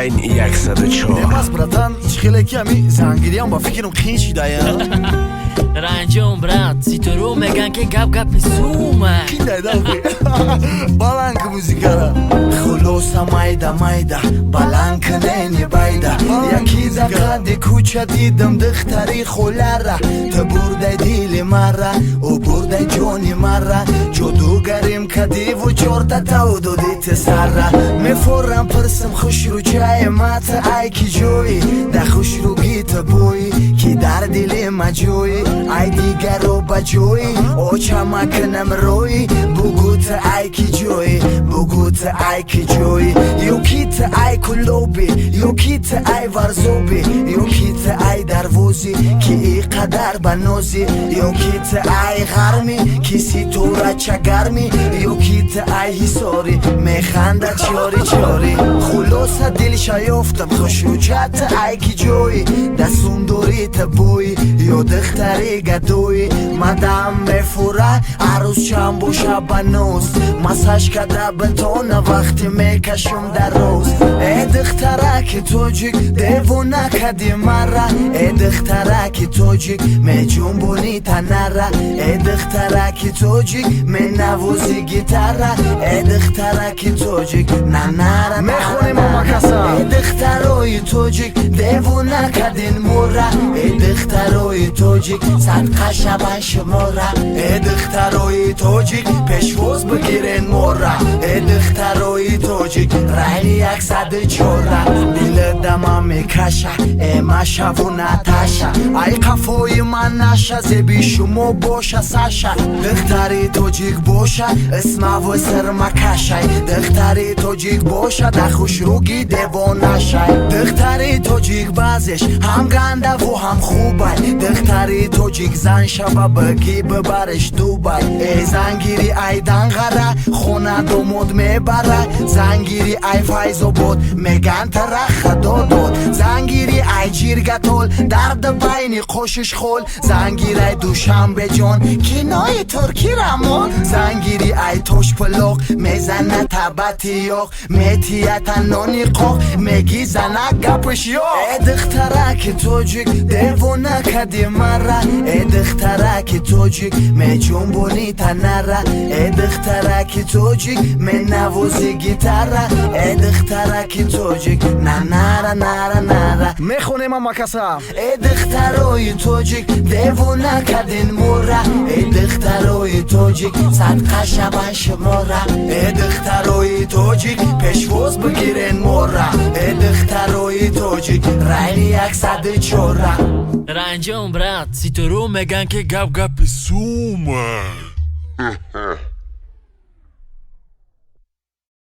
Райн 104. Немас, братан, ҳеч хеле ки ами зангириам ба фикрам қин шидая. Ранҷон, брат, ситоро меган, ки гап гапи сума. Баланд ки музикара. Хулоса, майда майда баланд кунени байда. Яки да қадди кӯча дидам духтари холара. Ту бурдай дили мара, ӯ бурдай ҷони мара. Ҷодугарим кадиву чорта тав доди ту сара. Мефорам пирсим, хушрӯчаи мата ай ки ҷоӣ? Да хушрӯги ту боӣ, ки дар дили ма ҷоӣ. Ай дигаро ба ҷоӣ очама кунам роӣ. Бугӯ, ту ай ки ҷоӣ? Бугӯ, ту ай ки ҷоӣ? Ё ки ту ай Кулобӣ, ё ки ту ай Варзобӣ, ё ки ту ай Дарвозӣ, ки и қадар ба нозӣ, ё ки ту ай Ғармӣ, ки ситора чагармӣ, ё ки ту ай Ҳисорӣ, механда чори чори. Хулоса, дилша ёфтам. Хушрӯча, ту ай ки ҷоӣ? Дастундори ту боӣ ё духтари гадоӣ? Мадам мефура, арӯзчам боша ба ноз. Массаж када битона вақти мекашум дароз. Э духтараки тоҷик, девона кади мара. Э духтараки тоҷик, меҷунбони танара. Э духтараки тоҷик, менавози гитара. Э духтараки тоҷик, нанара. Мехонем, омакаса. Э духтарои тоҷик, девона кадин мура. Э духтарои тоҷик, садқа шаван шумора. Э духтарои тоҷик, пешвоз бигирен мора. Э духтарои тоҷик, Райни 104-а. Дилдама мекаша, э Машаву Наташа. Ай қафои ман наша, зеби шумо боша Саша. Духтари тоҷик боша, исмаву сирмакашай. Духтари тоҷик боша, да хушрӯги девонашай. Духтари тоҷик баъзеш ҳам гандаву ҳам хубай. Духтари тоҷик зан шава, бигӣ бибареш Дубай. Э зангири ай Данғара, хона домод мебара. Зангири ай Файзобод, меган тара худо дод. Зангири ай Ҷиргатол, дарди байни қошиш хол. Зангирай Душанбеҷон, кинои туркӣ рамон. Зангири ай Тошпулоқ, мезана табати ёқ. Метията нони қоқ, меги занак гапш ёқ. Э духтараки тоҷик, девона кади мара. Э духтараки тоҷик, меҷунбони танара. Э духтараки тоҷик, менавози гитара. Э духтараки тоҷик, нанара нара нара. Мехонем, амакаса. Э духтарои тоҷик, девона кадин мура. Э духтарои тоҷик, садқа шаван шумора. Э духтарои тоҷик, пешвоз бигирен мора. Э духтарои тоҷик, Райни 104-а. Ранҷон, брат, ситоро меган, ки гап гапи сума.